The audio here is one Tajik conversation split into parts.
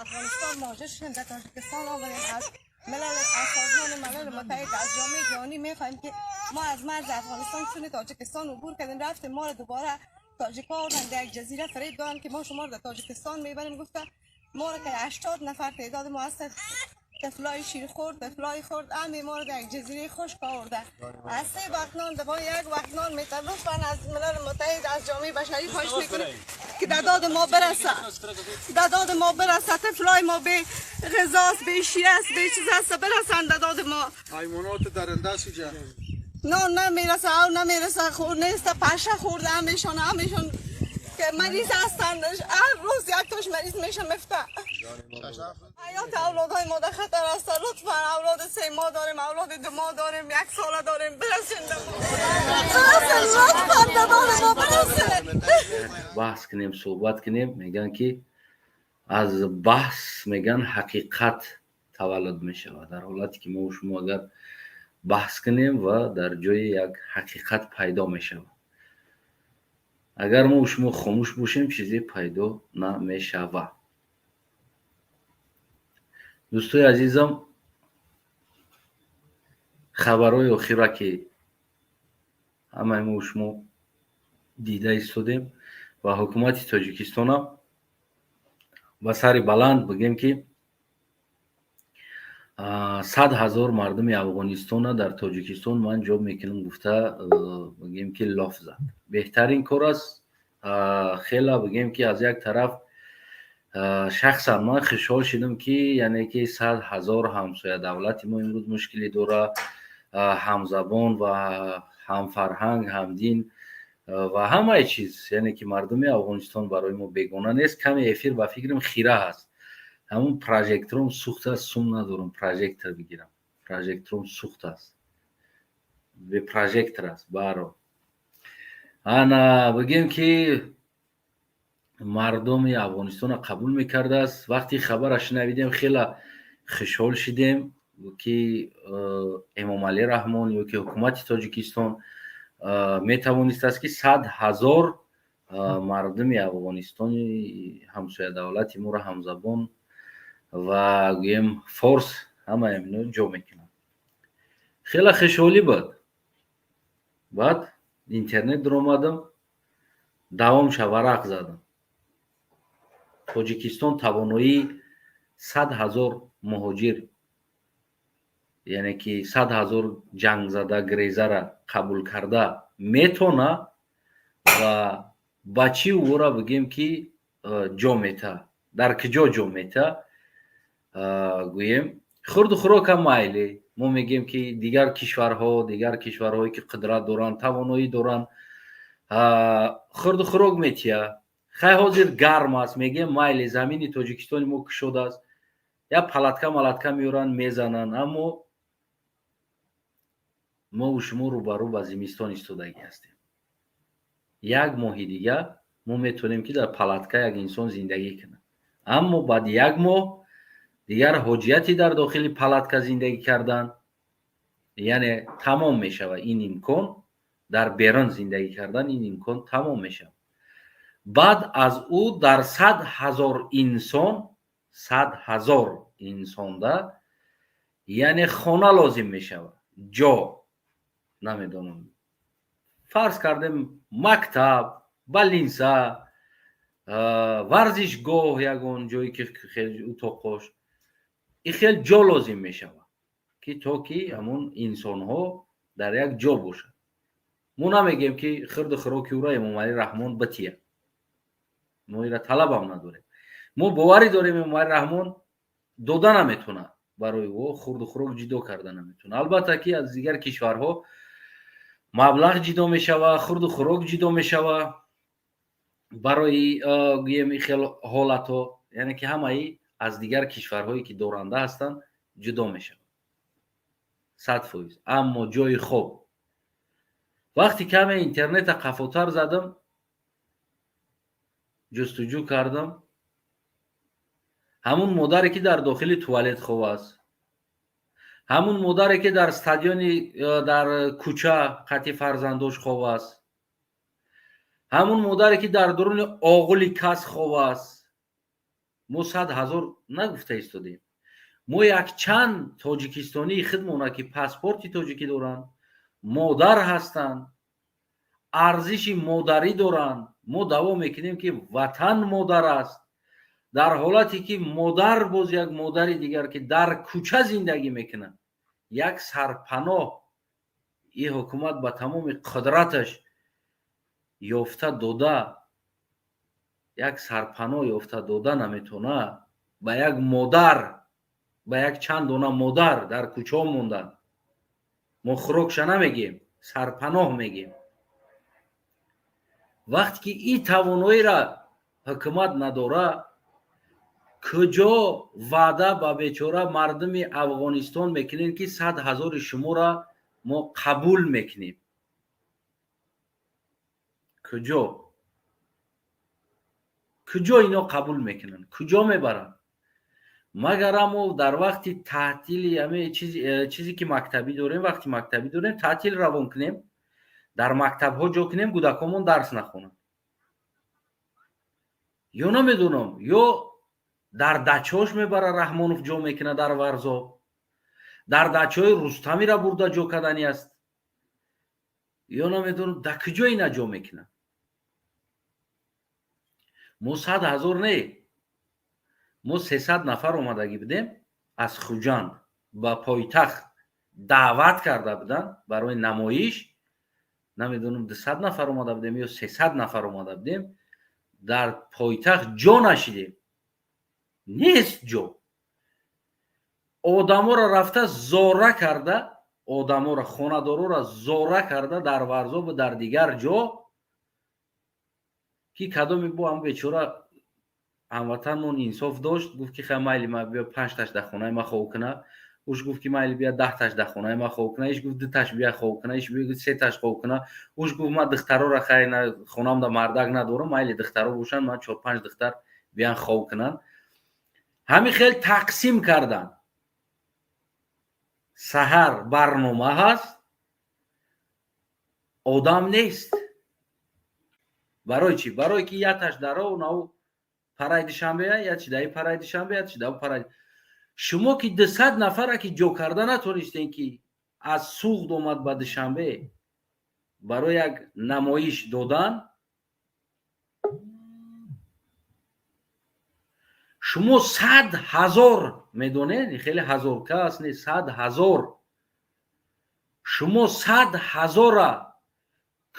Афғонистон муҳоҷир шудем, در تاجیکستان آمدیم. از ملل، از سازمان ملل متحد، از جامعه جهانی میخواهیم که ما از مرز افغانستان چون تاجیکستان عبور کردیم، رفتیم، ما را دوباره تاجیکا آوردن در یک جزیره، فریب دادن که ما شما را در تاجیکستان میبریم. گفته ما را که 80 نفر تعداد ما هست، طفلای شیرخور، طفلای خرد، همه ما رو در یک جزیره خشک آورده. از سه وقت نان دوا یک وقت نان میته. لطفا از ملل متحد، از جامعه بشری خواهش میکنیم که در داد ما برسه، در داد ما برسه. طفلای ما بی غذاست، بی شیر است، بی چیز است. برسن در داد ما. حیوانات درنده است اینجا. نان نمیرسه او نمیرسه، خور نیست، پشه خورده همیشان، همیشان که مریض هستند. هر روز یک تاش مریض میشه، مفته. حیات اولادهای ما در خطر است. لطفا، اولاد 3 ماه داریم، اولاد 2 ماه داریم، یک ساله داریم. برسین به ما، برسین، لطفا به ما برسین. Баҳс кунем, суҳбат кунем. Мегӯянд, ки аз баҳс, мегӯянд, ҳақиқат таваллуд мешавад. Дар ҳолате ки мо шумо агар баҳс кунем ва дар ҷои як ҳақиқат пайдо мешавад. Агар мо шумо хомӯш бошем, чизе пайдо намешавад. Дӯстои азизам, хабарҳои охира, ки ҳамаи мо шумо дида истодем ва ҳукумати Тоҷикистонам ба сари баланд бигем, ки 100 000 мардуми Афғонистона дар Тоҷикистон ман ҷо мекунам гуфта, бигем, ки лоф зад. Беҳтарин кор аст. Хела, бигем, ки аз як тараф шахсан ман хушҳол шудам, ки яъне ки 100 000 ҳамсоя давлати мо имрӯз мушкилӣ дора, ҳамзабон ва ҳамфарҳанг, ҳамдин ва ҳамаи чиз, яъне ки мардуми Афғонистон барои мо бегона нест. Каме эфир ба фикрам хира ҳаст. Ҳамун прожектором сӯхт аст, сум надорам прожектор бигирам. Прожектором сӯхт аст, бе прожектор аст. Баҳрҳол, ана, бигем, ки мардуми Афғонистонро қабул мекардааст. Вақти хабара шунавидем, хела хушҳол шидем, ки Эмомалӣ Раҳмон ё ки ҳукумати Тоҷикистон метавонистааст, ки 100 000 мардуми Афғонистони ҳамсоя давлати моро, ҳамзабон ва гӯем форс, ҳамаи ино ҷо мекунанд. Хеле хушҳолӣ буд. Баъд интернет дуромадам, давомша варақ задам. Тоҷикистон тавоноии 100 000 муҳоҷир, яъне ки 100 000 ҷангзада грезара қабул карда метона ва ба чӣ ӯро, бигем, ки ҷо мета, дар куҷо ҷо мета? Гӯем, хурду хӯрокам майли. Мо мегӯем, ки дигар кишварҳо, дигар кишварҳое ки қудрат доранд, тавоноӣ доранд, хурду хӯрок метия. Хай, ҳозир гарм аст, мегӯем, майли, замини Тоҷикистони мо кушод аст, як палатка малатка меоранд, мезананд. Аммо мову шумо рӯбарӯ ба зимистон истодагӣ ҳастем. Як моҳи дига мо метавонем, ки дар палатка як инсон зиндагӣ кунад, аммо баъди як моҳ дигар ҳоҷияти дар дохили палатка зиндагӣ кардан, яъне тамом мешавад ин имкон. Дар берун зиндагӣ кардан ин имкон тамом мешавад. Баъд аз ӯ дар 100 000 инсон, 100 000 инсонда, яъне хона лозим мешавад, ҷо, намедонам, фарз кардем, мактаб, больница, варзишгоҳ, ягон ҷое ки утоқош и хел ҷо лозим мешавад, ки то ки ҳамун инсонҳо дар як ҷо бошад. Мо намегӯем, ки хирду хӯроки ӯро Эмомалӣ Раҳмон бития. Мо ира талабам надорем. Мо боварӣ дорем, Эмомалӣ Раҳмон дода наметавонад, барои ӯ хурду хӯрок ҷудо карда наметавонад. Албатта, ки аз дигар кишварҳо маблағ ҷудо мешавад, хурду хӯрок ҷудо мешавад барои, гӯем, хел ҳолатҳо, яъне ки ҳамаи аз дигар кишварҳое ки доранда ҳастанд, ҷудо мешавад 100%. Аммо ҷои хоб, вақте каме интернета қафотар задам, ҷустуҷӯ кардам, ҳамун модаре ки дар дохили туалет хоб аст, ҳамун модаре ки дар стадиони дар кӯча қати фарзандош хоб аст, ҳамун модаре ки дар дуруни оғули кас хоб аст. Мо 100 000 нагуфта истодем. Мо якчанд тоҷикистонии худмона, ки паспорти тоҷикӣ доранд, модар ҳастанд, арзиши модарӣ доранд. Мо даъво мекунем, ки ватан модар аст. Дар ҳолате ки модар, боз як модари дигар, ки дар кӯча зиндагӣ мекунад, як сарпаноҳ ин ҳукумат ба тамоми қудраташ ёфта дода, як сарпаноҳ ёфта дода наметавонад ба як модар, ба як чанд дона модар дар кӯчаҳо монданд. Мо хӯрокша намегем, сарпаноҳ мегем. Вақте ки ин тавоноира ҳукумат надора, куҷо ваъда ба бечора мардуми Афғонистон мекунем, ки 100 000-и шуморо мо қабул мекунем? Куҷо, куҷо ино қабул мекунанд, куҷо мебаранд? Магар мо дар вақти таътили аме чизе ки мактабӣ дорем, вақти мактабӣ дорем, таътил равон кунем, дар мактабҳо ҷо кунем, кӯдакомон дарс нахонанд, ё намедонам, ё дар дачаош мебара Раҳмонов, ҷо мекунад дар Варзоб, дар дачаҳои Рустамира бурда ҷо кардани аст, ё намедонам, дар куҷо ина ҷо мекунад. Мо 100 000 не, мо 300 нафар омадагӣ будем аз Хуҷанд, ба пойтахт даъват карда буданд барои намоиш. Намедонам, 200 нафар омада будем ё 300 нафар омада будем, дар пойтахт ҷо нашидем, нест ҷо. Одаморо рафта зора карда, одаморо, хонадороро зора карда дар Варзобу дар дигар ҷо, ки кадоме бо ҳам бечора ҳамватанмон инсоф дошт, гуфт ки хай, майли, ма биё, панҷташ дар хонаи ма хоб куна. Уш гуфт ки майли, бия, 10-таш дар хонаи ма хоб куна. Иш гуфт, дуташ бия хоб куна. Иш гуфт, сеташ хоб куна. Уш гуфт, ма духтарора хай, хонамда мардак надорам, майли, духтаро бошанд, ман чор панҷ духтар биян хоб кунанд. Ҳамин хел тақсим карданд. Саҳар барнома ҳаст, одам нест. Барои чӣ? Барое ки яташ даро нав парай Душанбея, яташ даи парай Душанбе, яташ дав парай. Шумо ки 200 нафара ки ҷо карда натонистем, ки аз Суғд омад ба Душанбе барои як намоиш додан, шумо 100 000 медонед, хеле ҳазор кас не, 100 000. Шумо 100 000-а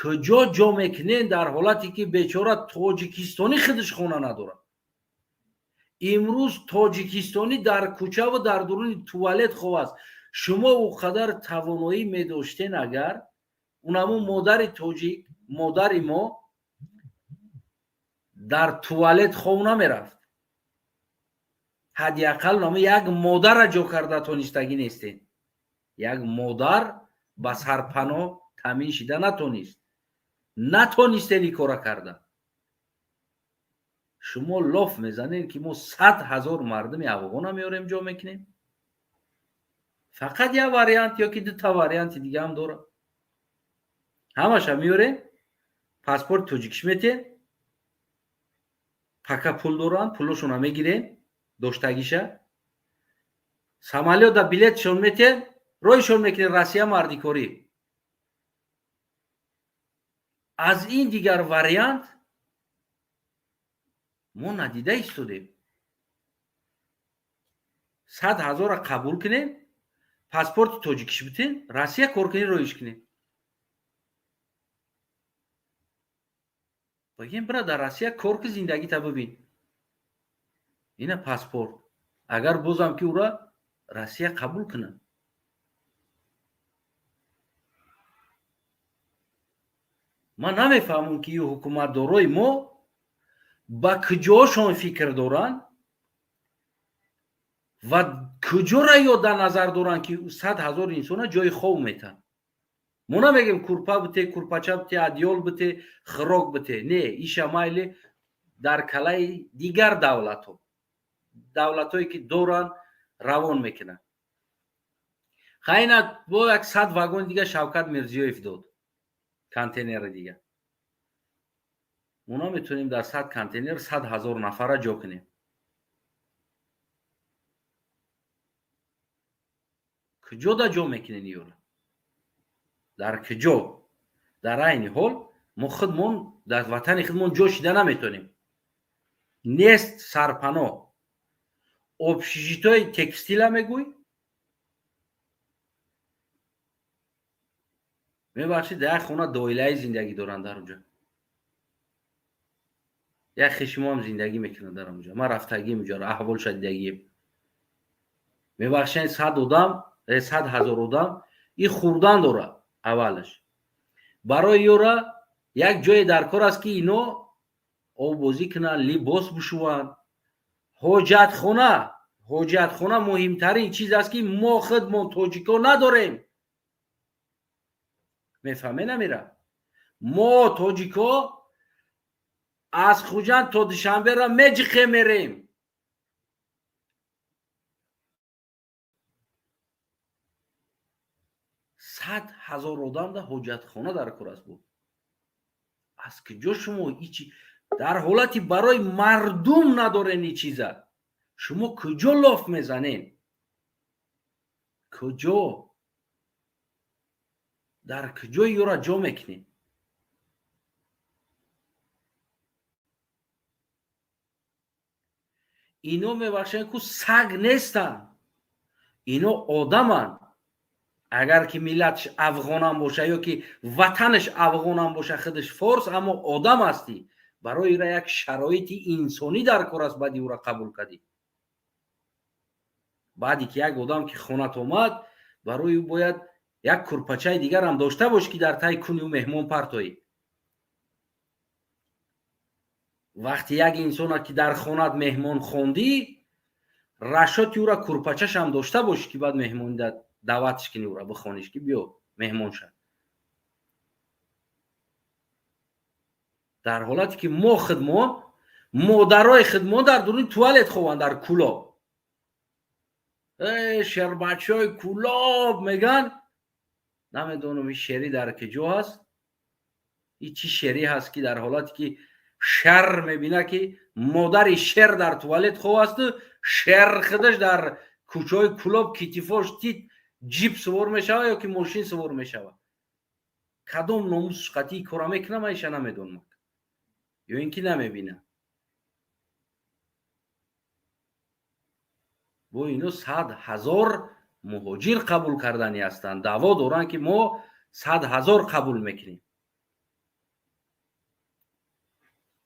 куҷо ҷо мекунед, дар ҳолате ки бечора тоҷикистонӣ худаш хона надорад? Имрӯз тоҷикистонӣ дар кӯчаву дар дуруни туалет хоб аст. Шумо ӯ қадар тавоноӣ медоштен, агар унамо модари тоҷик, модари мо дар туалет хоб намерафт. Ҳадди ақал намо як модарра ҷо карда тонистагӣ нестен. Як модар ба сарпаноҳ таъмин шида натонист, натонистен ин кора карда. Шумо лоф мезанед, ки мо 100 000 мардуми афғона меорем, ҷо мекунем. Фақат як вариант ё ки дута варианти дигаам дорад. Ҳамаша меорем, паспорти тоҷикиш метем, пака пул доранд, пулошона мегирем, доштагиша самолёта билетшон метем, роҳишон мекунем Россия, мардикорӣ. Аз ин дигар вариант мо надида истодем. 100 000-ра қабул кунем, паспорти тоҷикиш битем, Россия кор кунем, роҳиш кунем, бигем, бира, дар Россия кор ки, зиндагита бибин, ина паспорт. Агар бозам ки ура Россия қабул кунад. Ман намефаҳмам, ки ин ҳукуматдорои мо ба куҷошон фикр доранд ва куҷора ё дар назар доранд, ки 100 000 инсона ҷои хоб метаҳанд. Мо намегем курпа бите, курпача бите, адёл бите, хӯрок бите. Не, иша майли, дар калаи дигар давлатҳо, давлатҳое ки доранд, равон мекунанд. Хайна бо як 100 вагони дига Шавкат Мирзиёев дод, контейнери дига. Мо наметавонем дар 100 контейнер 100 000 нафарра ҷо кунем. Куҷо да ҷо мекунен ёра? Дар куҷо? Дар айни ҳол мо худмон дар ватани худмон ҷо шида наметонем. Нест сарпаноҳ. Общежитои текстила мегӯй? Мебахшид, дар як хона доилаи зиндагӣ доранд дар онҷо. Як хешимоам зиндагӣ мекунад дар онҷо. Ман рафтагием уҷаро, аҳволша дидагием. Мебахшед, 100 одам, 100 ҳазор одам и хурдан дорад аввалаш. Барои ёра як ҷое дар кор аст, ки ино оббозӣ кунанд, либос бишӯванд. Ҳоҷатхона, ҳоҷатхона муҳимтарин чиз аст, ки мо худмон тоҷико надорем. Мефаҳме намира? Мо тоҷико аз Хуҷанд то Душанберо меҷиқе мерем. 100 000 одам да ҳоҷатхона дар кор аст буд. Аз куҷо шумо ичи дар ҳолати барои мардум надорен и чиза? Шумо куҷо лоф мезанен? Куҷо? Дар куҷои ёра ҷо мекунед? Ино, мебахшед, ку саг нестанд, ино одаманд. Агар ки миллатш афғонам боша ё ки ватанаш афғонам боша, худаш форс, аммо одам ҳастӣ. Барои ира як шароити инсонӣ дар кор аст. Баъди ӯра қабул кардӣ, баъде ки як одам ки хонат омад, барои ӯ бояд як курпачаи дигарам дошта бош, ки дар таи куни ӯ меҳмон партоӣ. Вақте як инсона ки дар хонат меҳмон хондӣ, рашоти ӯра курпачашам дошта бошӣ, ки баъд меҳмони даъватш кунӣ, ӯра бихониш, ки биё меҳмон шав. Дар ҳолате ки мо худмон, модарои худмон дар дуруни туалет хованд дар Кӯлоб. Э, шербачаҳои Кӯлоб меган. Намедонам, ин шерӣ дар куҷо ҳаст, и чӣ шерӣ ҳаст, ки дар ҳолате ки шер мебина, ки модари шер дар туалет хов асту шер худаш дар кӯчаҳои Кӯлоб китифош тит ҷип сувор мешавад ё ки мошин сувор мешавад. Кадом номус қатъии кора мекунам, ман иша намедонам ё ин ки намебинам. Бо ино 100 000 муҳоҷир қабул кардани ҳастанд. Даъво доранд, ки мо 100 000 қабул мекунем.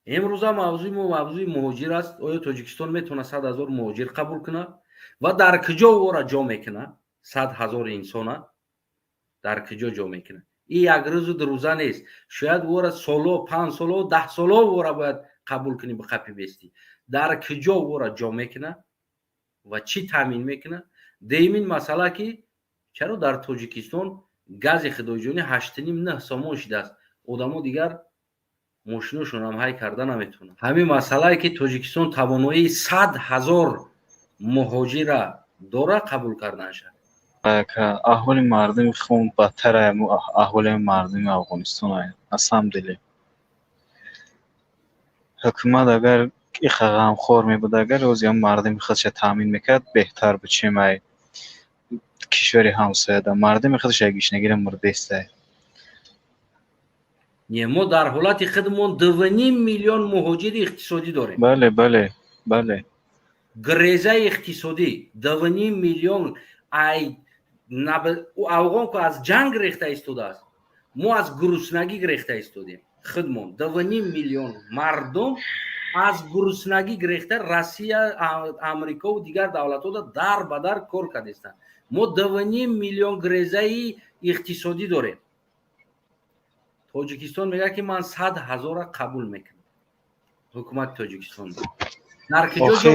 Имрӯза мавзӯи мо мавзӯи муҳоҷир аст. Оё Тоҷикистон метавонад 100 000 муҳоҷир қабул кунад ва дар куҷо ӯро ҷо мекунад? 100 000 инсона дар куҷо ҷо мекунад? И як рӯзу дурӯза нест. Шояд ӯро соло, 5 соло, 10 соло ӯро бояд қабул кунӣ, биқапи бестӣ. Дар куҷо ӯро ҷо мекунад ва чӣ таъмин мекунад? Дуюмин масъала, ки чаро дар Тоҷикистон гази худоҷонӣ 8,5-9 сомон шидааст, одамо дигар мошиношонам ҳай карда наметавонанд? Ҳамин масъалае, ки Тоҷикистон тавоноии 100 000 муҳоҷира дора қабул карданша? Аҳволи мардуми хун бадтар аҳволи мардуми Афғонистон на самом деле. Ҳукумат агар иха ғамхор мебуд, агар ҳозир мардуми худша таъмин мекард, беҳтар буд, чем ай кишвари ҳамсояда. Мардуми худша гишнагира мурдестай. Не, мо дар ҳолати худмон 2,5 миллион муҳоҷири иқтисодӣ дорем. Бале, бале, бале. Грезаи иқтисодӣ 2,5 миллион. Ай афғон ку аз ҷанг рехта истодааст, мо аз гуруснагӣ гирехта истодем. Худмон 2,5 миллион мардум аз гуруснагӣ гирехта Россия, Амрикову дигар давлатҳода дар ба дар кор кардестанд. Мо 2,5 миллион грезаи иқтисодӣ дорем. Тоҷикистон мегӯяд, ки ман 100 000-ра қабул мекунам. Ҳукумати Тоҷикистон дар куҷо ҷо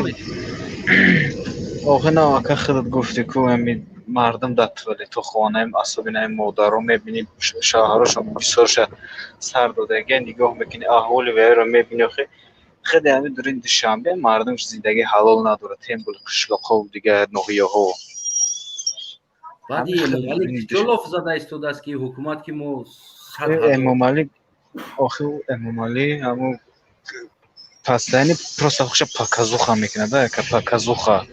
Охир на, ака, худат гуфтӣ ку, ами мардум дар туалету хонаем, асоби наи модаро мебинӣ, шавҳарошон бисёрша сар додагия, нигоҳ мекунӣ, аҳволи вайро мебинӣ. Охи худи ҳами дурин Душанбе мардум зиндагии ҳалол надорад, тем более қишлоқҳову дигар ноҳияҳо. Баъди Эмомалӣ куҷо лоф зада истодааст, ки ҳукумат, ки мо Эмомалӣ, охи Эмомалӣ ҳамун постоянно просто хуша показуха мекунад, показуха.